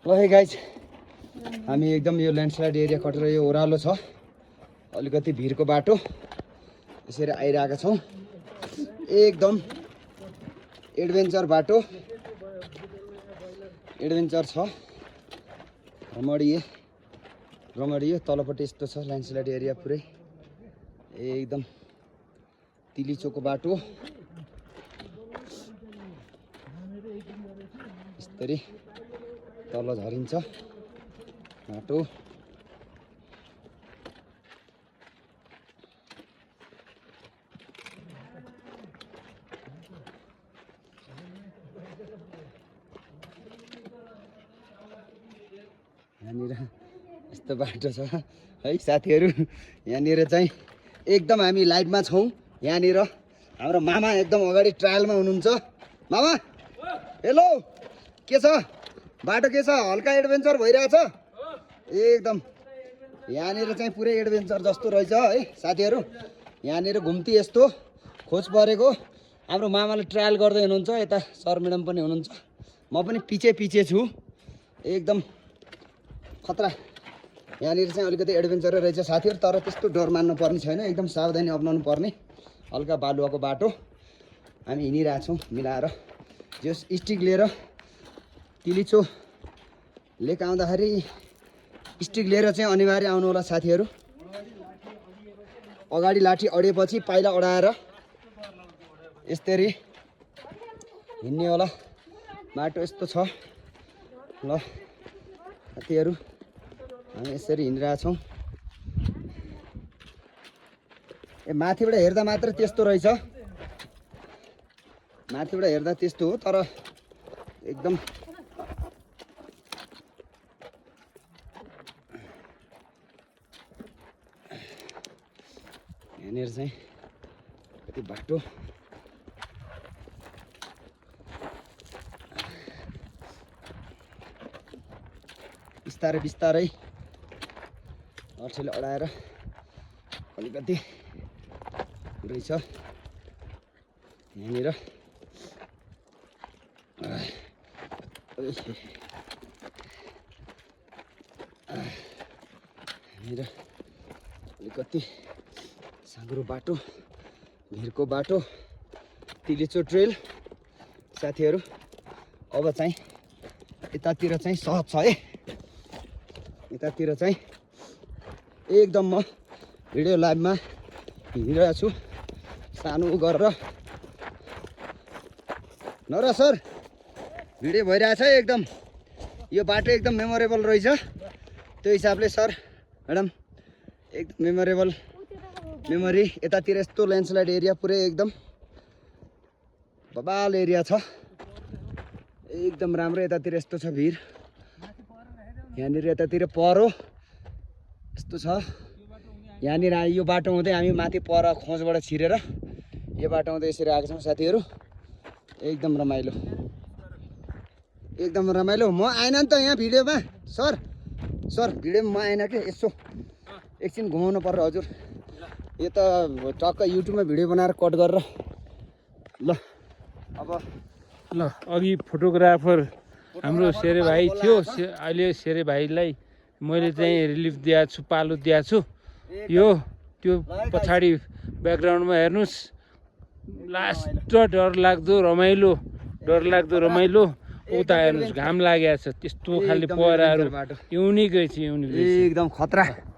ल है गाइज हामी एकदम यो ल्यान्डस्लाइड एरिया कटेर यो ओह्रालो छ अलिकति भिरको बाटो यसरी आइरहेका छौँ एकदम एडभेन्चर बाटो एडभेन्चर छ रमणीय तलपट्टि यस्तो छ ल्यान्डस्लाइड एरिया पुरै एकदम तिलीचोको बाटो यसरी तल झरिन्छ बाटो यहाँनिर यस्तो बाटो छ है साथीहरू यहाँनिर चाहिँ एकदम हामी लाइटमा छौँ यहाँनिर हाम्रो मामा एकदम अगाडि ट्रायलमा हुनुहुन्छ मामा हेलो के छ बाटो के छ हल्का एडभेन्चर भइरहेछ एकदम यहाँनिर चाहिँ पुरै एडभेन्चर जस्तो रहेछ है साथीहरू यहाँनिर घुम्ती यस्तो खोज परेको हाम्रो मामाले ट्रायल गर्दै हुनुहुन्छ यता सर म्याडम पनि हुनुहुन्छ म पनि पछि छु एकदम खतरा यहाँनिर चाहिँ अलिकति एडभेन्चर रहेछ साथीहरू तर त्यस्तो डर मान्नु पर्ने छैन एकदम सावधानी अपनाउनु पर्ने हल्का बालुवाको बाटो हामी हिँडिरहेछौँ मिलाएर जो स्टिक लिएर तिलीचो लेक आउँदाखेरि स्टिक लिएर चाहिँ अनिवार्य आउनु होला साथीहरू अगाडि लाठी अडेपछि पाइला अडाएर यसरी हिँड्ने होला बाटो यस्तो छ ल साथीहरू हामी यसरी हिँडिरहेछौँ माथिबाट हेर्दा मात्र त्यस्तो रहेछ माथिबाट हेर्दा त्यस्तो हो तर एकदम यहाँनिर चाहिँ कति बाटो बिस्तारै बिस्तारै अर्थीले अडाएर अलिकति रहेछ यहाँनिर यहाँनिर अलिकति साँघुरो बाटो भिरको बाटो तिलीचो ट्रेल साथीहरू अब चाहिँ यतातिर चाहिँ सहज छ है यतातिर चाहिँ एकदम म भिडियो लाइभमा हिँडिरहेको छु सानो गरेर नर सर भिडियो भइरहेछ एकदम यो बाटो एकदम मेमोरेबल रहेछ त्यो हिसाबले सर म्याडम एकदम मेमोरेबल मेमोरी यतातिर यस्तो ल्यान्डस्लाइड एरिया पुरै एकदम बबाल एरिया छ एकदम राम्रो यतातिर यस्तो छ भिर यहाँनिर यतातिर परो यस्तो छ यहाँनिर यो बाटो हुँदै हामी माथि पर खोजबाट छिरेर यो बाटो हुँदै यसरी आएको छौँ साथीहरू एकदम रमाइलो म आएन नि त यहाँ भिडियोमा सर भिडियोमा म आएन के यसो एकछिन घुमाउनु पर्छ हजुर यो त टक्क युट्युबमा भिडियो बनाएर कट गरेर ल अब ल अघि फोटोग्राफर हाम्रो शेरे भाइ थियो अहिले शेरे भाइलाई मैले चाहिँ रिलिफ दिएको छु पालो दिएको छु यो त्यो पछाडि ब्याकग्राउन्डमा हेर्नुहोस् लास्ट डरलाग्दो रमाइलो उता हेर्नुहोस् घाम लागेको छ त्यस्तो खाले पहराहरू युनिकै छ एकदम खतरा